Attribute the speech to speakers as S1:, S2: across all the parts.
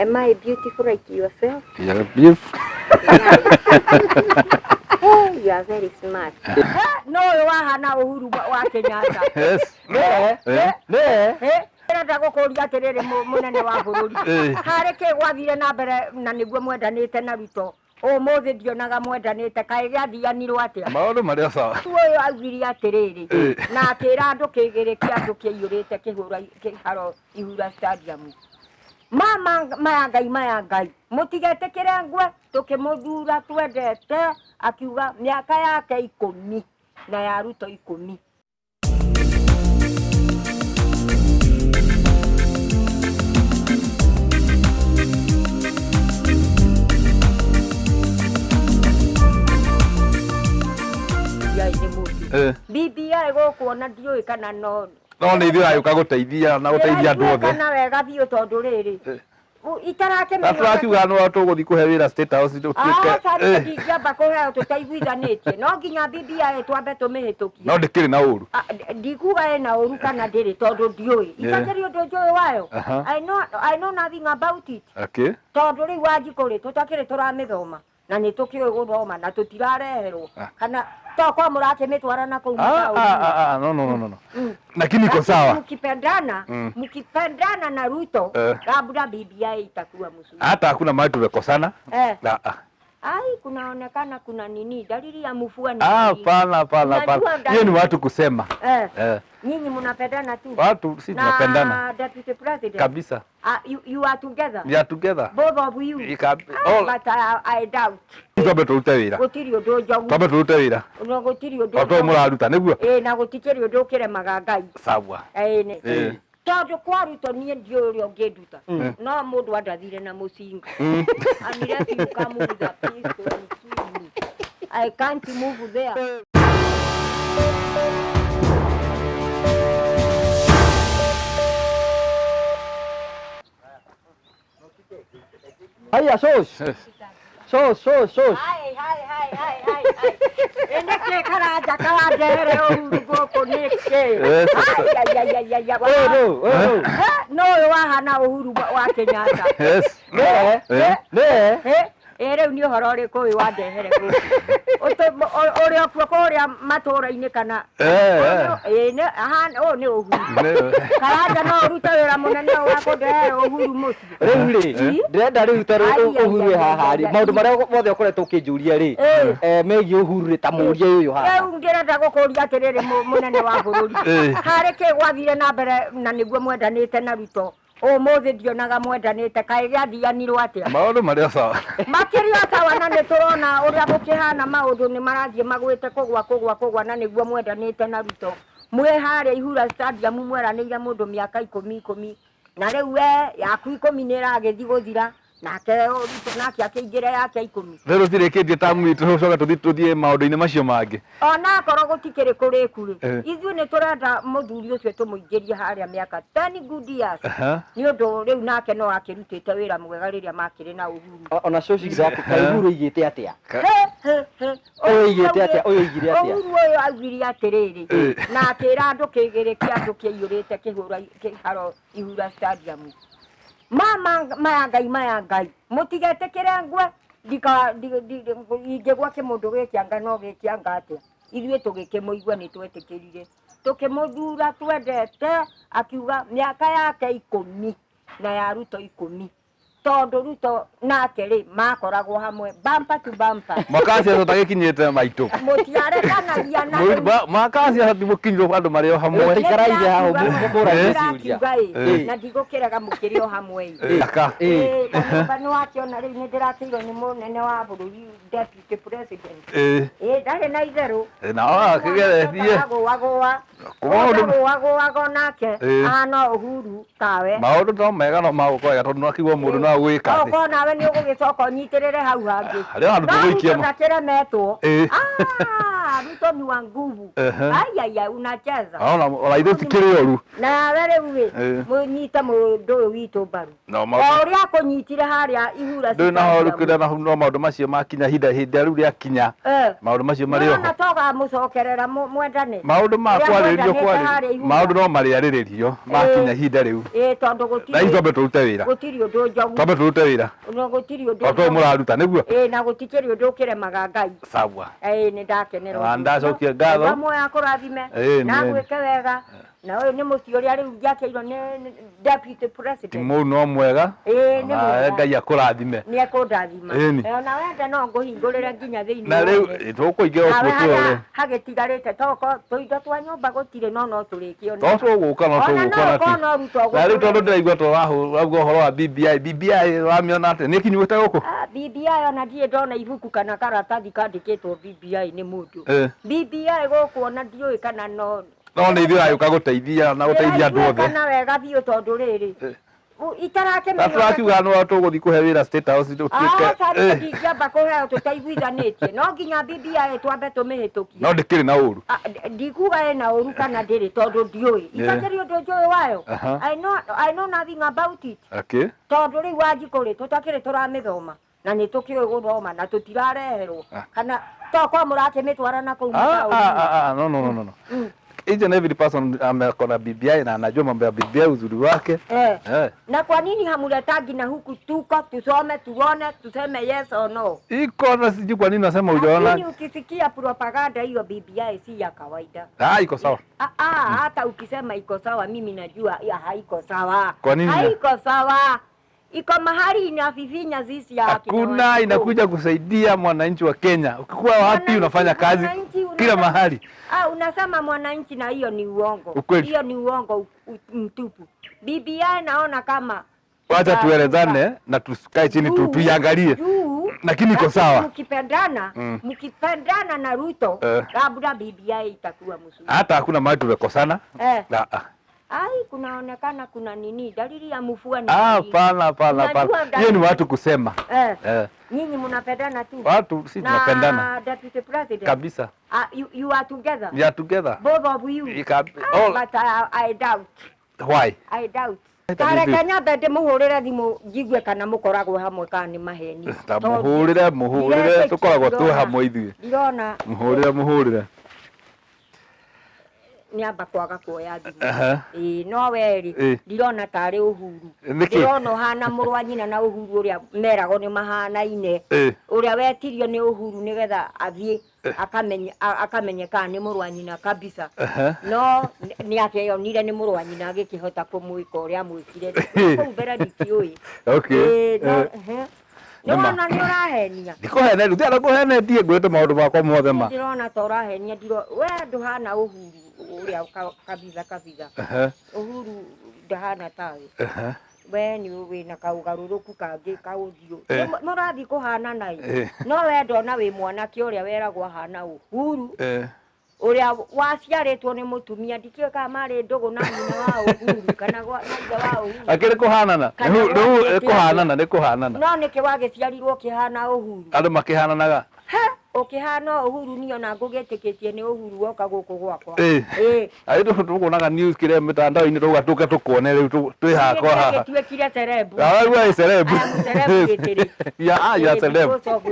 S1: Am I beautiful like yourself?
S2: You're beautiful.
S1: Hey, you are very smart. No ũyũ wahana Uhuru wa Kenyatta.
S2: Yes.
S3: Nĩwe,
S2: Eh.
S3: nĩwe.
S1: Eh, ndĩrenda gũkũria atĩrĩrĩ mũnene wa bũrũri.
S2: Eh.
S1: Harĩ kĩ gwathire na mbere na nĩguo mwendanĩte na Ruto. Ũmũthĩ ndionaga mwendanĩte kaĩ gĩathianirwo atĩa?
S2: Maũndũ marĩ o sawa.
S1: Ũyũ augire atĩrĩrĩ
S2: Eh.
S1: na akĩra andũ kĩgĩrĩ kĩa andũ kĩaiyũrĩte kĩhũra kĩharo Ihura Stadium. Mama maya Ngai maya Ngai mũtigetĩkĩre ngwe tũkĩmũthura twendete akiuga mĩaka yake 10 na ya Ruto 10. BBI nĩ mũtu.
S2: Eh.
S1: BBI gũkũ ona ndiũĩ kana no
S2: No nĩ ithuĩ agĩũka gũteithia na gũteithia andũ othe.
S1: Kana wega biũ tondũ rĩrĩ
S2: Eh. Na
S1: itarakĩmenya
S2: tũrakiuga no tũgũthiĩ kũhe wĩra State House tũtuĩke.
S1: Aca
S2: Eh.
S1: ndingĩamba kũheo tũtaiguithanĩtie no nginya BBI twambe tũmĩhĩtũkie.
S2: No ndĩkĩrĩ na ũru.
S1: Ah, ndikuga ĩna ũru kana ndĩrĩ tondũ ndiũĩ itakĩrĩ ũndũ njũĩ wayo.
S2: Aha.
S1: I know nothing about it.
S2: Okay.
S1: Tondũ rĩu Wanjikũ rĩ tũtakĩrĩ tũramĩthoma na nĩ tũkĩũĩ gũthoma na tũtirareherwo
S2: Ah.
S1: kana to kwa mũrakĩmĩtwara na kũu
S2: Ah, ah,
S1: mataũni-inĩ.
S2: ah, ah, no, no, no, no, no.
S1: Mm.
S2: Lakini iko
S1: Lakini
S2: sawa.
S1: Mkipendana, mkipendana na Ruto
S2: Eh.
S1: labda BBI itakuwa mzuri.
S2: Hata hakuna mahali tumekosana.
S1: Eh.
S2: Ah, ah.
S1: Ai, kunaonekana kuna nini dalili ya mvua ni
S2: Ah,
S1: dalili.
S2: hapana, hapana,
S1: Unajua
S2: hapana.
S1: dalili-
S2: Hiyo ni watu kusema.
S1: Eh,
S2: Eh.
S1: nyinyi mnapendana tu.
S2: Watu si tunapendana
S1: Na deputy president.
S2: kabisa.
S1: Ah, you are together.
S2: We are together.
S1: Both of you. Ah,
S2: All
S1: but I doubt.
S2: twambe tũrute wĩra.
S1: Gũtirĩ ũndũ njogu.
S2: Twambe tũrute wĩra.
S1: No gũtirĩ ũndũ.
S2: O to mũraruta nĩguo?
S1: Eh, na gũtikĩrĩ ũndũ ũkĩremaga Ngai.
S2: Sawa.
S1: Eh, nĩ.
S2: Eh.
S1: Tondũ kwa Ruto niĩ ndiũĩ ũrĩa ũngĩnduta. No mũndũ andathire na mũcinga. Unless you come with a pistol and kill me. I can't move there.
S3: Haya, shosh. Shosh, shosh, shosh.
S1: Hai, hai, hai, hai, hai, hai. Ĩ nĩkĩ karanja karandehere Uhuru gũkũ nĩkĩ?
S2: Yes.
S1: Ai, ai, ai, ai, ai, ai,
S3: Ũyũ nũ, ũyũ nũ.
S1: Eh, no ũyũ wahana Uhuru wa Kenyatta.
S2: Yes.
S3: Nĩwe,
S2: Eh.
S3: nĩwe.
S1: Eh, ĩ rĩu nĩ ũhoro ũrĩkũ ũyũ wandehere gũkũ? Ũrĩ o kuo kũrĩa matũũra-inĩ kana?
S2: Eh, eh.
S1: Ĩ, ahana ũyũ nĩ Uhuru.
S2: Nĩ-
S1: Karanja no ũrute wĩra mũnene ũyũ wa kũndehere Uhuru mũciĩ.
S3: Rĩu rĩ, ndĩrenda rĩu tondũ
S1: Ai, ai,
S3: Uhuru wĩ
S1: ai,
S3: haha
S1: ai,
S3: rĩ,
S1: ai.
S3: maũndũ marĩa mothe ũkoretwo ũkĩnjũria rĩ,
S1: Eh.
S3: megiĩ Uhuru rĩ, ta mũũrie ũyũ haha.
S1: Rĩu ndĩrenda gũkũria atĩrĩrĩ mũnene wa bũrũri.
S2: Eh.
S1: Harĩ kĩ gwathire na mbere na nĩguo mwendanĩte na Ruto. Ũmũthĩ ndionaga mwendanĩte kaĩ gĩathianirwo atĩa?
S2: Maũndũ marĩ o sawa.
S1: Makĩria sawa na nĩ tũrona ũrĩa gũkĩhana maũndũ nĩ marathiĩ magwĩte kũgwa kũgwa kũgwa na nĩguo mwendanĩte na Ruto. Mwĩ harĩa Ihura Stadium mweranĩire mũndũ mĩaka 10 10 na rĩu we yaku 10 nĩ ĩragĩthiĩ gũthira nake Ruto nake akĩingĩra yake 10.
S2: Rĩu tũtirĩkĩtie tamu itũ tũcoke tũthiĩ tũthiĩ maũndũ-inĩ macio mangĩ.
S1: Ona akorwo gũtikĩrĩ kũrĩku rĩ,
S2: Eh.
S1: ithuĩ nĩ tũrenda mũthuri ũcio tũmũingĩrie harĩa mĩaka 10 good years.
S2: Aha.
S1: Nĩ ũndũ rĩu nake no akĩrutĩte wĩra mwega rĩrĩa makĩrĩ na Uhuru.
S3: Ona shosh gĩaku, kaĩ Uhuru aigĩte atĩa?
S1: He, he, he.
S3: Ũyũ aigĩte atĩa? Ũyũ aigire atĩa?
S1: Uhuru ũyũ augire atĩrĩrĩ
S2: Eh.
S1: na akĩra andũ kĩgĩrĩ kĩa andũ kĩaiyũrĩte kĩhũra kĩharo Ihura Stadium. Mama maya Ngai maya Ngai mũtigetĩkĩre ngwe ingĩgwa kĩmũndũ gĩkĩanga no gĩkĩanga atĩa ithuĩ tũgĩkĩmũigua nĩ twetĩkĩrire tũkĩmũthura twendete akiuga mĩaka yake 10 na ya Ruto 10 tondũ Ruto nake rĩ makoragwo hamwe bumper to bumper.
S2: Mwaka wa ciaca ũtagĩkinyĩte maitũ.
S1: Mũtiarekanagia na rĩu
S2: Mwaka wa ciaca ti mũkinyirwo andũ marĩ o hamwe.
S3: Tũikaraire haha mũragie ciũria.
S1: Ndĩrakiuga ĩ
S2: Eh.
S1: na ndigũkĩrega mũkĩrĩ o hamwe ĩ.
S2: Eh, aka.
S3: Eh.
S1: Ĩ, na nyũmba nĩ wakĩona rĩu nĩ ndĩrakĩirwo nĩ mũnene wa bũrũri deputy president.
S2: Eh.
S1: Ĩ ndarĩ na itherũ.
S2: Eh, na akĩgeretie.
S1: Agũagũa.
S2: Maũndũ
S1: Agũagũaga nake
S2: Eh.
S1: ahana Uhuru tawe.
S2: maũndũ no mega no magũkorwo wega tondũ nĩwakiuga mũndũ no agwĩka thĩ.
S1: Okorwo nawe nĩ ũgũgĩcoka ũnyitĩrĩre hau hangĩ.
S2: Harĩa handũ
S1: No
S2: tũgũikia
S1: Ruto ndakĩremetwo.
S2: Eh.
S1: Ah, Ruto ni wa nguvu.
S2: Ehe.
S1: Ai ai ai unacheza.
S2: Ona ona ithuĩ tikĩrĩ oru.
S1: Nawe rĩu rĩ
S2: Eh.
S1: mũnyite mũndũ ũyũ witũ mbaru.
S2: No
S1: O
S2: maũndũ
S1: ũrĩa akũnyitire harĩa Ihura
S2: ndũrĩ na horu
S1: Stadium.
S2: kĩrĩa na no maũndũ macio makinya hinda hĩndĩ rĩu rĩakinya
S1: Eh.
S2: maũndũ macio marĩ
S1: Nĩwona
S2: oho.
S1: togamũcokerera mwendane.
S2: Maũndũ ma
S1: Ũrĩa
S2: kwarĩrĩrio
S1: mwendanĩte
S2: kwarĩrĩrio
S1: harĩa Ihura.
S2: maũndũ no marĩarĩrĩrio makinya ihinda rĩu.
S1: Ĩ tondũ
S2: Na ithuĩ
S1: gũtirĩ
S2: twambe tũrute wĩra.
S1: gũtirĩ ũndũ njogu.
S2: Twambe tũrute wĩra.
S1: No gũtirĩ ũndũ.
S2: O to mũraruta nĩguo.
S1: Ĩĩ, na gũtikĩrĩ ũndũ ũkĩremaga Ngai.
S2: Sawa.
S1: Ĩĩ, nĩ ndakenera.
S2: Na ndacokia ngatho.
S1: Ngai muoyo akũrathime
S2: Ĩĩ,
S1: na
S2: nĩ-
S1: agwĩke wega. Na ũyũ nĩ mũciĩ ũrĩa rĩu njakĩirwo nĩ deputy president.
S2: Timũ no mwega.
S1: Ĩĩ, nĩ
S2: Na
S1: mwega.
S2: Ngai akũrathime.
S1: Nĩ ekũndathima.
S2: Ĩni.
S1: Ona wenda no ngũhingũrĩre nginya thĩinĩ.
S2: Na rĩu
S1: wone.
S2: tũkũingĩra
S1: Nawe
S2: ũkuo tũrore.
S1: harĩa hagĩtigarĩte toko tũindo twa nyũmba gũtirĩ no no tũrĩkĩona.
S2: To tũgũka no
S1: Ona
S2: tũgũka
S1: no
S2: na
S1: ũkorwo no Ruto
S2: Na rĩu tondũ
S1: ũgũtũrehe.
S2: ndĩraigua tũrauga ũhoro wa BBI, BBI ũramĩona atĩa? Nĩ ĩkinyĩte gũkũ?
S1: Ah, BBI ona ndirĩ ndona ibuku kana karatathi kandĩkĩtwo BBI nĩ mũndũ.
S2: Eh.
S1: BBI gũkũ ona ndiũĩ kana no
S2: No nĩ ithuĩ ĩragĩũka gũteithia na gũteithia andũ othe.
S1: Kana wega biũ tondũ rĩrĩ
S2: Eh. Na
S1: itarakĩmenya
S2: tũrakiuga no tũgũthiĩ kũhe wĩra State House tũtuĩke.
S1: aca
S2: Eh.
S1: ndingĩamba kũheo tũtaiguithanĩtie no nginya BBI twambe tũmĩhĩtũkie.
S2: No ndĩkĩrĩ na ũru.
S1: Ah, ndikuga ĩna ũru kana ndĩrĩ tondũ ndiũĩ itakĩrĩ ũndũ njũĩ wayo.
S2: Aha.
S1: I know nothing about it.
S2: Okay.
S1: Tondũ rĩu Wanjikũ rĩ tũtakĩrĩ tũramĩthoma na nĩ tũkĩũĩ gũthoma na tũtirareherwo
S2: Ah.
S1: kana tokorwo mũrakĩmĩtwara na kũu
S2: Ah, ah,
S1: mataũni-inĩ.
S2: ah, ah, no, no, no, no, no. Each and every person amekona BBI na anajua mambo ya BBI uzuri wake.
S1: Eh.
S2: Eh.
S1: Na kwa nini hamuletangi na huku tuko tusome tuone tuseme yes or no?
S2: Iko na sijui kwa nini nasema
S1: Lakini
S2: hujaona.
S1: ukisikia propaganda hiyo BBI si ya kawaida.
S2: Ah, iko sawa.
S1: Ah, ah, hata ukisema iko sawa mimi najua ya haiko sawa.
S2: Kwa nini?
S1: Haiko sawa. Iko mahali inafifinya sisi ya akina
S2: Hakuna
S1: Wanjikũ.
S2: inakuja kusaidia mwananchi wa Kenya. Ukikuwa wapi
S1: Mwananchi-
S2: unafanya kazi
S1: mwananchi
S2: kila mahali.
S1: Ah, unasema mwananchi na hiyo ni uongo.
S2: Ukweli.
S1: Hiyo ni uongo mtupu. BBI naona kama
S2: Wacha tuelezane na tusikae chini tuiangalie.
S1: juu,
S2: Lakini iko sawa.
S1: Mkipendana, mkipendana na Ruto,
S2: Eh.
S1: labda BBI itakuwa mzuri.
S2: Hata hakuna mahali tumekosana.
S1: Eh.
S2: Ah, ah.
S1: Ai, kunaonekana kuna nini, dalili ya mvua ni
S2: Ah,
S1: nini?
S2: hapana, hapana,
S1: Unajua
S2: hapana.
S1: dalili-
S2: Hiyo ni watu kusema.
S1: Eh,
S2: Eh.
S1: nyinyi mnapendana tu.
S2: Watu si tunapendana
S1: Na deputy president.
S2: kabisa.
S1: Ah, you are together.
S2: We are together.
S1: Both of you. Ah,
S2: All
S1: but I doubt.
S2: why?
S1: I doubt.
S2: Ita
S1: Tareke
S2: bibi.
S1: nyambe ndĩmũhũrĩre thimũ njigue kana mũkoragwo hamwe kana nĩ maheni.
S2: Ta
S1: Tondũ
S2: muhurire muhurire
S1: ndiretĩkia,
S2: tukoragwo twĩ
S1: ndirona-
S2: hamwe ithuĩ.
S1: Ndirona
S2: Muhurire muhurire.
S1: nĩamba kwaga kuoya thimũ.
S2: Aha.
S1: Ĩĩ no we rĩ
S2: Ĩ.
S1: ndirona tarĩ Uhuru.
S2: Nĩkĩ?
S1: Ndĩrona ũhana mũrũ wa nyina na Uhuru ũrĩa meragwo nĩ mahanaine.
S2: Ĩ.
S1: Ũrĩa wetirio nĩ Uhuru nĩgetha athiĩ akamenye akamenye kana nĩ mũrũ wa nyina kabisa.
S2: Aha.
S1: No nĩ akĩonire nĩ mũrũ wa nyina agĩkĩhota kũmwĩka ũrĩa amwĩkire. Kũu mbere ndikĩũĩ.
S2: Okay.
S1: Ĩĩ, no,
S2: Eh.
S1: ehe.
S2: Nĩ ma.
S1: Nĩwona nĩ ũrahenia.
S2: Ndikũhene rĩu tiga kũhenetie ngwĩte maũndũ makwa mothe ma.
S1: Ndĩrona ta ũrahenia ndiro we ndũhana Uhuru ũrĩa kabitha kabitha.
S2: Aha.
S1: Uhuru ndahana tawe.
S2: Aha.
S1: We nĩ wĩna kaũgarũrũku kangĩ ka ũthiũ.
S2: Eh.
S1: Mũrathiĩ kũhanana ĩ.
S2: Eh.
S1: No we ndona wĩ mwanake ũrĩa weragwo ahana Uhuru
S2: Eh.
S1: ũrĩa waciarĩtwo nĩ mũtumia ndikĩũĩ kana marĩ ndũgũ na nyina wa Uhuru kana na ithe wa Uhuru.
S2: Akĩrĩ kũhanana.
S1: Kana
S2: Rĩu rĩu
S1: gwakĩte
S2: nĩ kũhanana nĩ kũhanana.
S1: No nĩkĩ wagĩciarirwo ũkĩhana Uhuru?
S2: Andũ makĩhananaga.
S1: He, ũkĩhana Uhuru niĩ ona ngũgĩtĩkĩtie nĩ Uhuru woka gũkũ gwakwa.
S2: Ĩ.
S1: Ĩ.
S2: Arĩ tũkuonaga news kĩrĩa mĩtandao-inĩ tũgauga tũke tũkuone rĩu twĩ hakwa haha.
S1: Gĩtuĩkire celeb.
S2: Ah, we are celeb.
S1: I am celebrity.
S2: Yeah, ah, you are celeb.
S1: Because of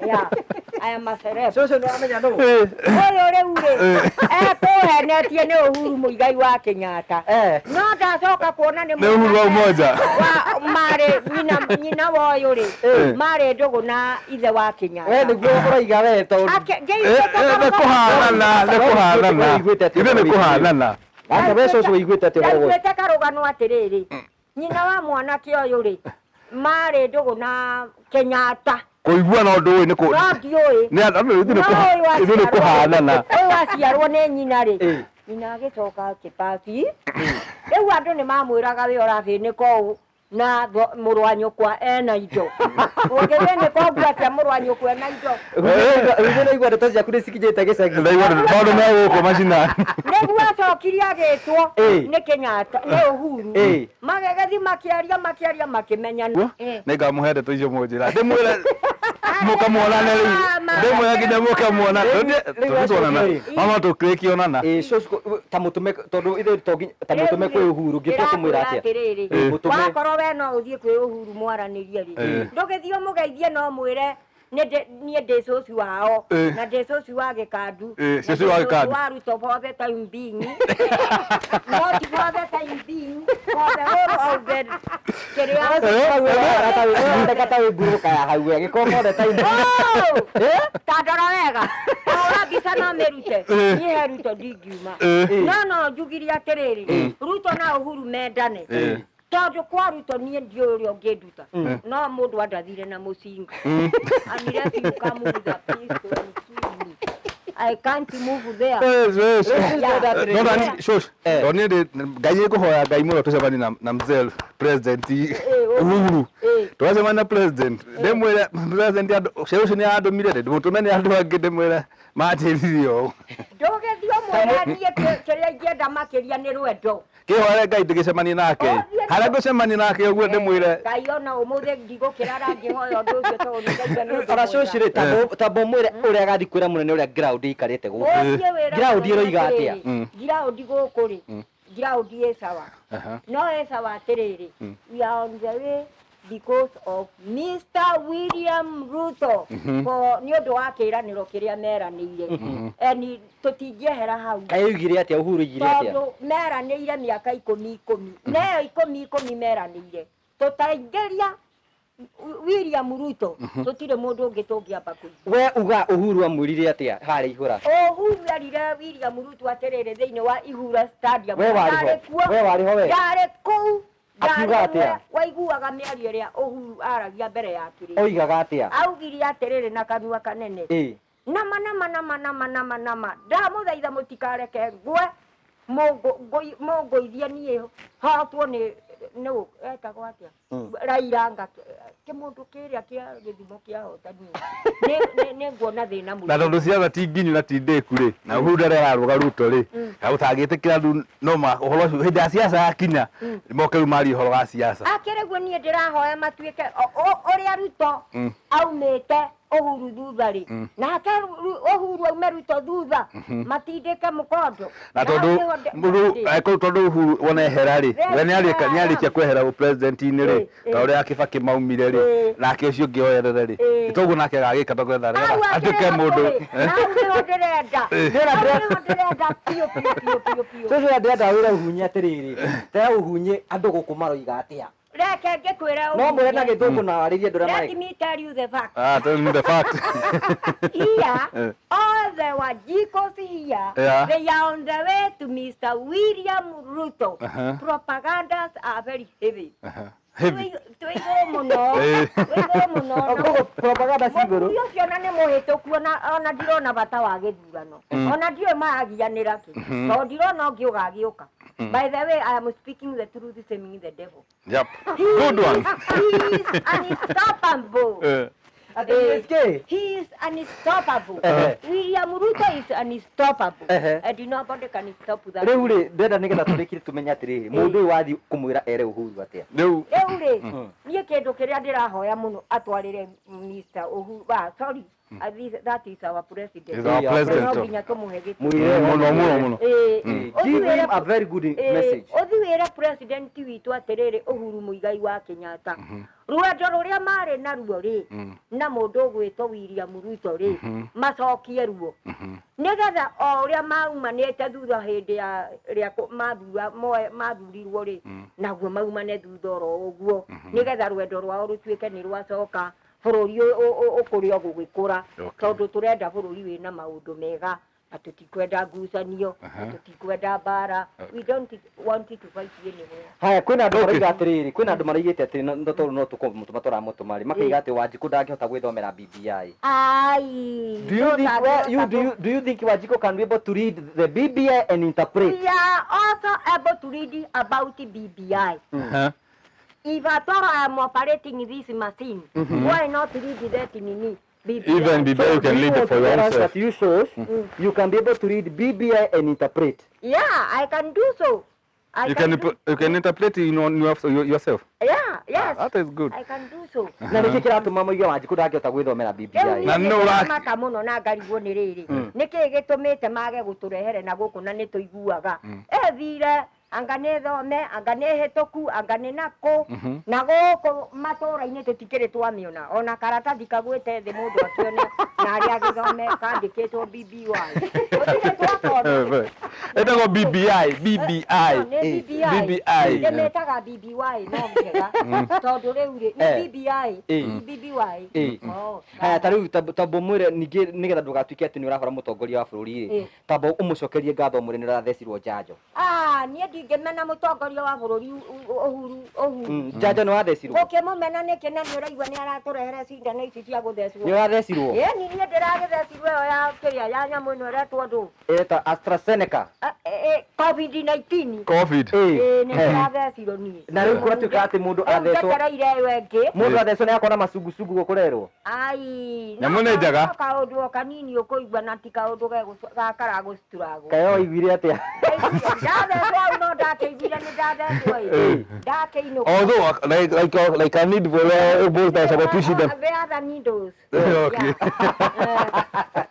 S1: yeah, I am a celeb.
S3: Cũcũ nĩ wamenya nũ?
S2: Eh.
S1: Ũyũ rĩu rĩ, ekũhenetie nĩ Uhuru Muigai wa Kenyatta.
S3: Eh.
S1: No ndacoka kuona nĩ
S2: Nĩ Uhuru wa Umoja.
S1: wa marĩ nyina wa ũyũ rĩ,
S2: Eh.
S1: marĩ ndũgũ na ithe wa Kenyatta.
S3: We nĩguo ũraiga we tondũ
S2: Eh, eh, nĩ kũhanana, nĩ kũhanana. Ithuĩ nĩ kũhanana.
S3: Aca we cũcũ ũiguĩte atĩa ũhoro ũyũ?
S1: Ndaiguĩte karũgano atĩrĩrĩ, nyina wa mwanake ũyũ rĩ, marĩ ndũgũ na Kenyatta.
S2: Kũigua na ũndũ ũyũ nĩ kũ
S1: No ndiũĩ.
S2: nĩ andũ ithuĩ nĩ
S1: No ũyũ
S2: ithuĩ nĩ kũhanana.
S1: Ũyũ aciarwo nĩ nyina rĩ,
S3: Ĩ.
S1: nyina agĩcoka akĩpasi. Rĩu andũ nĩ mamwĩraga we ũrathĩnĩka ũũ na mũrũ wa nyũkwa ena indo. Ũngĩthĩnĩka ũguo atĩa mũrũ wa nyũkwa ena indo?
S3: Rĩu nĩraigua ndeto ciaku nĩ cikinyĩte gĩcagi.
S2: Ndaigua maũndũ me gũkũ macinani.
S1: Nĩguo acokire agĩtwo
S3: Ĩ.
S1: nĩ Kenyatta nĩ Uhuru.
S3: Ĩ.
S1: Magĩgĩthiĩ makĩaria makĩaria makĩmenyana. Ĩ.
S2: Nĩngamũhe ndeto icio mũnjĩra. Ndĩmwĩre mũkamuonane rĩu. Ndĩmwĩre nginya mũkamuona.
S3: Rĩu
S2: Tũngĩtuonana.
S3: acoke-rĩ.
S2: Mama tũkĩkĩonana.
S3: Ĩ cũcũ ta mũtũme tondũ ithuĩ to nginya ta mũtũme kwĩ Uhuru ngĩtua kũmwĩra atĩa?
S1: Atĩrĩrĩ,
S2: Ĩ.
S3: Mũtũme.
S1: wakorwo we no ũthiĩ kwĩ Uhuru mwaranĩrie rĩ,
S2: Ĩ.
S1: ndũgĩthiĩ ũmũgeithie no mwĩre niĩ ndĩ cũcũ wao
S2: Ĩ.
S1: na ndĩ cũcũ wa Gĩkandu
S2: Ĩ,
S1: na
S2: cũcũ
S1: ndĩ
S2: wa Gĩkandu.
S1: wa Ruto for the time being, not for the time being, for the whole of the Kĩrĩa
S3: Thondeka ta wĩ ngurũka ya hau we gĩkorwo mothe ta ino.
S1: Oh! Ta ndora wega, tahũra mbica na mĩrute. Niĩ he Ruto ndingiuma. No no njugirie atĩrĩrĩ, Ruto na Uhuru mendane, tondũ kwa Ruto niĩ ndiũĩ ũrĩa ũngĩnduta, no mũndũ andathire na mũcinga. Unless you come with a pistol and kill me, I can't move there.
S2: Yes.
S1: Yeah.
S2: No, nani, shush. Tondũ niĩ Ngai nĩngũhoya Ngai mũno tũcemanie na mzee president Uhuru. Twacemania na president, ndĩmwĩre president andũ ũcio nĩ andũmire, ndĩmũtũme nĩ andũ angĩ, ndĩmwĩre manjĩrire ũũ.
S1: Ndũgĩthiĩ ũmwĩre niĩ kĩrĩa ingĩenda makĩria nĩ rwendo.
S2: Kĩhoere Ngai ndĩgĩcemanie nake.
S1: Ũthiĩ
S2: Harĩa ngũcemania nake ũguo ndĩmwĩre.
S1: Ngai ona ũmũthĩ ndigũkĩrara ngĩhoya ũndũ ũcio, tondũ nĩ ndaigua nĩ ũndũ
S3: Ona
S1: mwega.
S3: cũci rĩ, tamba ũmwĩre ũrĩa agathiĩ kwĩra mũnene ũrĩa ground ĩikarĩte gũkũ.
S1: Ũthiĩ wĩra
S3: Ground
S1: mũnene
S3: ĩroiga atĩa?
S1: atĩrĩrĩ, ground gũkũ rĩ, ground ĩ sawa. No ĩ sawa atĩrĩrĩ, we are on the way because of Mr. William Ruto, for nĩ ũndũ wa kĩĩranĩro kĩrĩa meranĩire, and tũtingĩehera hau.
S3: Kaĩ oigire atĩa? Uhuru oigire atĩa?
S1: Tondũ meranĩire mĩaka ikũmi ikũmi, neyo ikũmi ikũmi meranĩire, tũtaingĩria William Ruto tũtirĩ mũndũ ũngĩ tũngĩamba kũigua.
S3: We uga Uhuru amwĩrire atĩa harĩa ihũra?
S1: Uhuru erire William Ruto atĩrĩrĩ thĩinĩ wa Ihura Stadium.
S3: We warĩ ho?
S1: Ndarĩ kuo.
S3: We warĩ ho we?
S1: Ndarĩ kũu.
S3: Akiuga
S1: Ndarĩ
S3: atĩa?
S1: we waiguaga mĩario ĩrĩa Uhuru aragia mbere ya kĩrĩndĩ.
S3: Oigaga atĩa?
S1: Augire atĩrĩrĩ na kanua kanene, nama nama nama nama nama nama, ndamũthaitha mũtikareke ngwe, mũngũithie niĩ hotwo nĩ nũ etagwo atĩa, Raila, nga kĩmũndũ kĩrĩa kĩa gĩthumo kĩahotania, nĩ nguona thĩna
S2: Na
S1: mũingĩ.
S2: tondũ ciaca ti nginyu na ti ndĩku rĩ, na Uhuru ndarĩ ararũga Ruto rĩ, ũtangĩtĩkĩra rĩu no ma ũhoro ũcio hĩndĩ ya ciaca yakinya moke rĩu marie ũhoro wa ciaca.
S1: Akĩrĩ guo niĩ ndĩrahoya matuĩke ũrĩa Ruto aumĩte Uhuru thutha rĩ, nake Uhuru aume Ruto thutha, matindĩke mũkondo.
S2: Na tondũ
S1: Hau nĩho
S2: rĩu angĩkorwo tondũ Uhuru wona ehera rĩ, we nĩ arĩkia kwehera ũpresident-inĩ rĩ, ta ũrĩa Kibaki maumire rĩ, nake ũcio ũngĩ oerere rĩ, toguo nake agagĩka tondũ
S1: Hau
S2: atuĩke
S1: akĩrĩ
S2: mũndũ
S1: hakũrĩ, na hau nĩho ndĩrenda. Hau nĩho ndĩrenda biũ biũ biũ biũ biũ.
S3: Cũcũ, ũrĩa ndĩrenda wĩra Uhunye atĩrĩrĩ, tera Uhunye andũ gũkũ maroiga atĩa.
S1: Reke ngĩkwĩre.
S3: No mwĩre na gĩthũngũ na warĩrie andũ arĩa
S1: Let
S3: mareka.
S1: me tell you the fact.
S2: Ah, tell me the fact.
S1: Here, all the Wanjikos here, they are on the way to Mr. William Ruto. Propagandas are very heavy.
S2: Heavy.
S1: Twĩ igũrũ mũno. Twĩ igũrũ mũno.
S3: Koguo propaganda ci igũrũ.
S1: Mũthuri ũcio ona nĩ mũhĩtũku, ona ndirona bata wa gĩthurano. Ona ndiũĩ maragianĩra kĩ. Tondũ ndirona ũngĩ ũgagĩũka. By the way, I am speaking the truth, shaming the devil.
S2: Yep. Good one.
S1: He is unstoppable.
S3: Atĩ GSK?
S1: He is unstoppable. William Ruto is unstoppable. And nobody can stop that.
S3: Rĩu rĩ, ndĩrenda nĩgetha tũrĩkie tũmenye atĩrĩrĩ, mũndũ ũyũ wathiĩ kũmwĩra ere Uhuru atĩa?
S2: Rĩu
S1: Rĩu rĩ, niĩ kĩndũ kĩrĩa ndĩrahoya mũno atwarĩre Mr. Uhuru, ah, sorry, that is our president.
S2: Is our
S3: Yeah,
S2: president.
S1: No nginya tũmũhe gĩtĩo.
S3: Mwĩre.
S2: Mũno mũno mũno.
S3: Give him a very good message.
S1: Ũthi wĩre president witũ atĩrĩrĩ, Uhuru Muigai wa Kenyatta, rwendo rũrĩa marĩ naruo rĩ na mũndũ ũgwĩtwo William Ruto rĩ, macokie ruo, nĩgetha o ũrĩa maumanĩte thutha hĩndĩ ya rĩa mathurirwo rĩ, naguo maumane thutha oro ũguo, nĩgetha rwendo rwao rũtuĩke nĩ rwacoka, bũrũri ũkũrĩ o gũgĩkũra. Tondũ tũrenda bũrũri wĩna maũndũ mega, na tũtikwenda ngucanio, na tũtikwenda mbara. We don't want to fight anywhere.
S3: Haya, kwĩna andũ marauga atĩrĩrĩ, kwĩna andũ maraigĩte atĩrĩ, no tondũ no tũkũmũtũma tũramũtũma rĩ, makaiga atĩ Wanjikũ ndangĩhota gwĩthomera BBI.
S1: Ai.
S3: Do you think, well, you do you think Wanjikũ can be able to read the BBI and interpret?
S1: We are also able to read about BBI. If at all I am operating this machine, why not read that nini? BBI?
S2: Even BBI you can
S3: Do
S2: read
S3: want
S2: for
S3: to tell us
S2: yourself.
S3: that you shows you can be able to read BBI and interpret?
S1: Yeah, I can do so. I
S2: You can
S1: do,
S2: you can interpret in on yourself.
S1: Yeah, yes.
S2: That is good.
S1: I can do so.
S3: Na nĩkĩ kĩratũma moige Wanjikũ ndangĩhota gwĩthomera
S1: Rĩu
S3: BBI?
S2: Na
S1: niĩ
S2: no
S1: ndĩramaka mũno na ngarigwo nĩ rĩrĩ, nĩkĩ gĩtũmĩte mage gũtũrehere na gũkũ, na nĩ tũiguaga ethire. Anga nĩ thome, anga nĩ hĩtũku, anga nĩ nakũ. Na gũkũ matũra-inĩ tũtikĩrĩ twamĩona ona karatathi kagwĩte thĩ mũndũ akĩone na arĩa agĩthome kandĩkĩtwo BBY. Gũtirĩ twakona.
S2: Ĩtagwo BBI, BBI.
S1: Nĩ BBI.
S2: BBI.
S1: Ndĩmĩtaga BBY no njega tondũ rĩu rĩ nĩ BBI. Nĩ BBY. Oh.
S3: Haya, ta rĩu tamba ũmwĩre ningĩ nĩgetha ndũgatuĩke atĩ nĩ ũrahũra mũtongoria wa bũrũri rĩ, tamba ũmũcokerie ngatho ũmwĩre nĩ ũrathecirwo njanjo.
S1: Ah, niĩ ndingĩmena mũtongoria wa bũrũri Uhuru Uhuru.
S3: Njanjo nĩ wathecirwo?
S1: Gũkĩmũmena nĩkĩ na nĩ ũraigua nĩ aratũrehere cindano ici cia gũthecwo.
S3: Nĩ ũrathecirwo?
S1: Ĩni niĩ ndĩragĩthecirwo ĩyo ya kĩrĩa ya nyamũ ĩno ĩretwo ndũ.
S3: Ĩreta AstraZeneca.
S1: COVID-19.
S2: Covid.
S1: Ĩĩ nĩ ndĩrathecirwo niĩ.
S3: Na rĩu kũratuĩka atĩ mũndũ
S1: Rĩu
S3: athecwo
S1: njetereire ĩyo ĩngĩ.
S3: Mũndũ athecwo nĩ akona macungucungu gũkũrerwo.
S1: Ai.
S2: Nyamũ nĩ njega.
S1: No kaũndũ o kanini ũkũigua na ti kaũndũ gakara gũcturagwo.
S3: Kaĩ waiguire atĩa?
S1: Ndathecwo hau no ndakĩiguire nĩ ndathecwo ĩ. Ndakĩinũka.
S2: Although like I need for both types of two them.
S1: The other needles.
S2: Okay.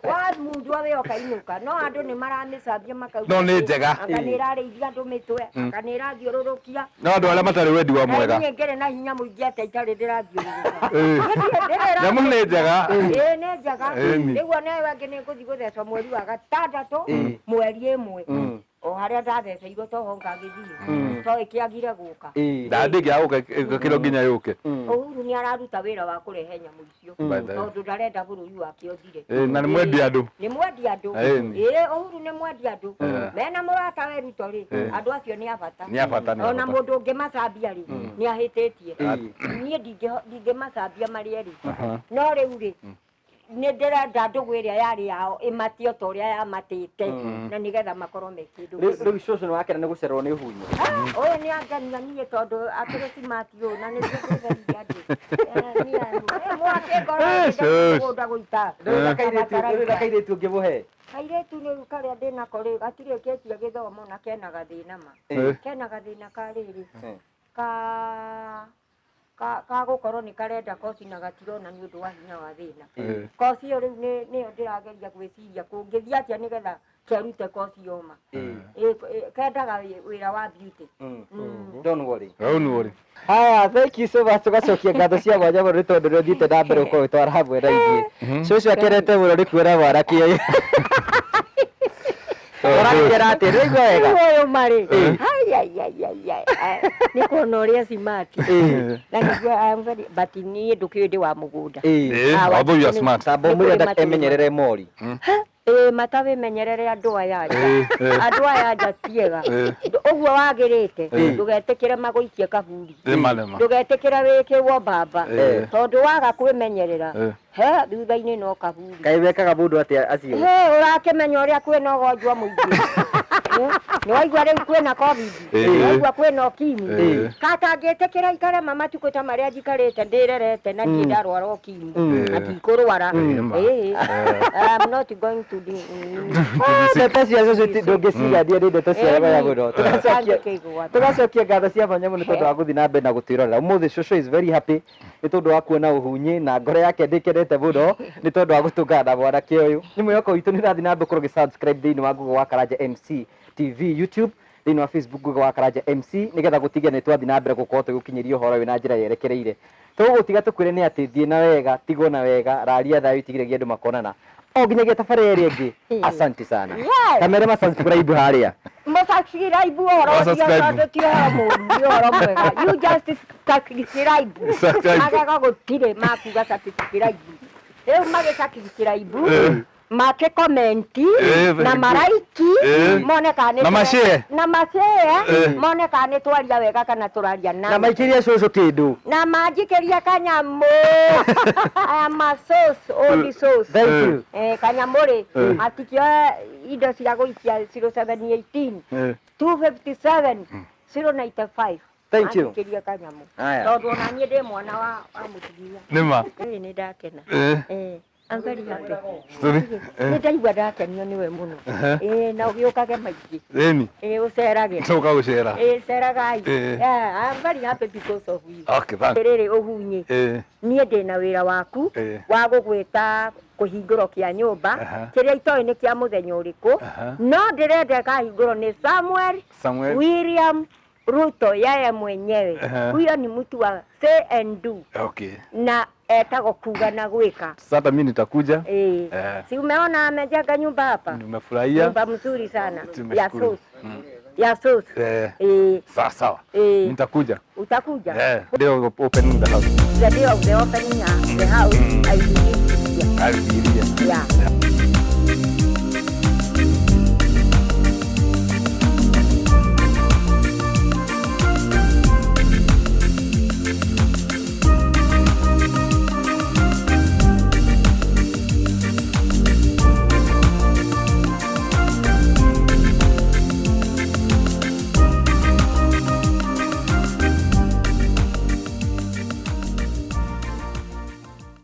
S1: Wa mundu awe ũkainũka no andũ nĩ maramĩcambia makauga
S2: No nĩ njega.
S1: Anga nĩ ĩrarĩithia andũ mĩtwe, anga nĩ ĩrathiũrũrũkia.
S2: No andũ arĩa matarĩ wendi wa mwega.
S1: Niĩ ngĩrĩ na hinya mũingĩ atĩa itarĩ ndĩrathiũrũrũka.
S2: Nyamũ nĩ njega.
S1: Ĩĩ nĩ njega.
S2: Ĩni.
S1: Rĩu ona ĩyo ĩngĩ nĩ ngũthiĩ gũthecwo mweri wa gatandatũ, mweri 1, o harĩa ndatheceirwo toho ngagĩthiĩ to ĩkĩagire gũka.
S2: Ndandĩngĩ gũka ĩkĩro nginya yũke.
S1: Uhuru nĩ araruta wĩra wa kũrehe nyamũ icio
S2: By the way.
S1: tondũ ndarenda bũrũri wake ũthire.
S2: Ĩĩ, na nĩ mwendi andũ.
S1: Nĩ mwendi andũ.
S2: Ĩni.
S1: Ĩĩ, Uhuru nĩ mwendi andũ mena mũrata we Ruto rĩ, andũ acio nĩ a bata.
S2: Nĩ a bata, nĩ a
S1: Ona
S2: bata.
S1: mũndũ ũngĩmacambia rĩ, nĩ ahĩtĩtie. Niĩ ndingĩmacambia marĩ erĩ, no rĩu rĩ, nĩ ndĩrenda ndũgũ ĩrĩa yarĩ yao ĩmatio ta ũrĩa yamatĩte na nĩgetha makorwo me kĩndũ.
S3: Rĩu cũcũ nĩ wakena nĩ gũcererwo nĩ hunyũ?
S1: Ũyũ nĩ angenia niĩ tondũ akĩrĩ smart ũũ na nĩguo ndĩtheririe andũ. Mwake ngoro
S2: Cũcũ.
S1: mũgũnda gũita.
S3: Rĩu na kairĩtu ũngĩmũhe?
S1: Kairĩtu rĩu karĩa ndĩnako rĩ, gatirĩkĩtie gĩthomo na kena gathĩna ma. Kena gathĩna ka rĩrĩ, ka gũkorwo nĩ karenda koci na gatirona nĩ ũndũ wa hinya wa thĩna. Koci ĩyo rĩu nĩyo ndĩrageria gwĩciria kũngĩthiĩ atĩa nĩgetha kerute koci yoma. Kendaga wĩra wa beauty.
S3: Don't worry.
S2: Don't worry.
S3: Haya, thank you so much. Tugacokia ngatho cia mwanya mũno nĩ tondũ nĩ ũthiĩte na mbere gũkorwo ũgĩtwara hamwe na ithuĩ. Cũcũ akenete mũno nĩ kuona mwanake ũyũ. Ũrakena atĩa? Nĩwaigua wega?
S1: Rĩu ũyũ marĩ nĩ kuona ũrĩa smart na nĩguo I am very, but niĩ ndũkĩũĩ ndĩ wa mũgũnda.
S2: Ĩĩ, although you are smart.
S3: Tamba ũmwĩre emenyerere mori.
S1: Ĩĩ, mata wĩmenyerere andũ aya nja. Andũ aya nja tiega. Ũguo wagĩrĩte ndũgetĩkĩre magũikie kaburi.
S2: Nĩma nĩma.
S1: Ndũgetĩkĩre wĩkĩrwo mbamba tondũ waga kwĩmenyerera he thutha-inĩ no kaburi.
S3: Kaĩ mekaga mũndũ atĩa acio?
S1: He ũrakĩmenya ũrĩa kwĩna ũgonjwa mũingĩ. Nĩ waigua rĩu kwĩna COVID, nĩ waigua kwĩna ukimwi. Katangĩtĩkĩra ikare ma matukũ ta marĩa njikarĩte ndĩrerete na ndirĩ ndarwara ukimwi na ndikũrwara. Ĩĩ, I'm not going to do.
S3: Ndeto cia cũcũ ndũngĩcigania nĩ ndeto cia mwanya mũno. Tũgacokia ngatho cia mwanya mũno tondũ wa gũthiĩ na mbere na gũtwĩrorera ũmũthĩ. Cũcũ is very happy nĩ tondũ wa kuona ũhunyi na ngoro yake ndĩkenete mũno nĩ tondũ wa gũtũngana na mwanake ũyũ. Nĩ mwĩhoko witũ nĩ ũrathiĩ na mbere gũkorwo ũgĩ-subscribe thĩinĩ wa Google wa Karanja MC TV YouTube, thĩinĩ wa Facebook Google wa Karanja MC, nĩgetha gũtigia nĩ twathiĩ na mbere gũkorwo tũgĩgũkinyĩria ũhoro ũyũ na njĩra yerekereire. Tũgũgũtiga tũkwĩre nĩ atĩ thiĩ na wega, tigwo na wega, raria thayũ itigĩrĩrie andũ makonana o nginyagia tabarĩra ĩrĩa ĩngĩ. Asante sana. Kamere ma subscribe harĩa.
S1: Mũsubscribe ũhoro ũcio
S2: Subscribe.
S1: tondũ ti ũhoro mũũru, nĩ ũhoro mwega. You just subscribe.
S2: Subscribe.
S1: Magego gũtirĩ makuga subscribe. Rĩu magĩ subscribe, makĩ comment
S2: very
S1: na
S2: good.
S1: maraiki mone kana nĩ
S2: Na mashare.
S1: Na mashare mone kana nĩ twaria wega kana tũraria
S3: na
S1: na
S3: maikĩrie cũcũ kĩndũ.
S1: Na manjikĩria kanyamũ. I am a sauce, only sauce.
S3: Thank you.
S1: Kanyamũ rĩ, matikĩoe indo cia gũikia 0718 257 095.
S3: Thank you.
S1: Manjikĩrie kanyamũ
S3: Aya.
S1: tondũ ona niĩ ndĩ mwana wa mũtumia.
S2: Nĩma.
S1: Ĩĩ, nĩ ndakena. I'm very happy.
S2: Sorry.
S1: Nĩ ndaigua ndakenio nĩwe mũno. Ĩĩ, na ũgĩũkage maingĩ.
S2: Ĩni.
S1: Ĩĩ, ũcerage.
S2: Tũka gũcera.
S1: Ĩĩ, ceragai.
S2: Ĩĩ.
S1: Yeah, I'm very happy because of you.
S2: Okay, thank.
S1: Rĩrĩ ũhunyi.
S2: Ĩĩ.
S1: Niĩ ndĩna wĩra waku
S2: Ĩĩ.
S1: wa gũgwĩta kũhingũro kĩa nyũmba kĩrĩa itoĩ nĩ kĩa mũthenya ũrĩkũ, no ndĩrenda ĩkahingũrwo nĩ Samuel
S2: Samuel
S1: William Ruto yeye mwenyewe. Huyo ni mtu wa say and do. Na etagwo kuga na gwĩka.
S2: Sasa hata mimi nitakuja.
S1: Eh.
S2: Eh.
S1: Si umeona amejenga nyumba hapa?
S2: Nimefurahia.
S1: Nyumba mzuri sana ya
S2: Tumeshukuru.
S1: sus. Ya sus.
S2: Eh.
S1: Eh,
S2: Sawa sawa.
S1: Eh.
S2: Nitakuja.
S1: Utakuja?
S2: Eh. Ndio opening the house.
S1: The day of the opening the house, I will be here.
S2: I will be here.
S1: Yeah.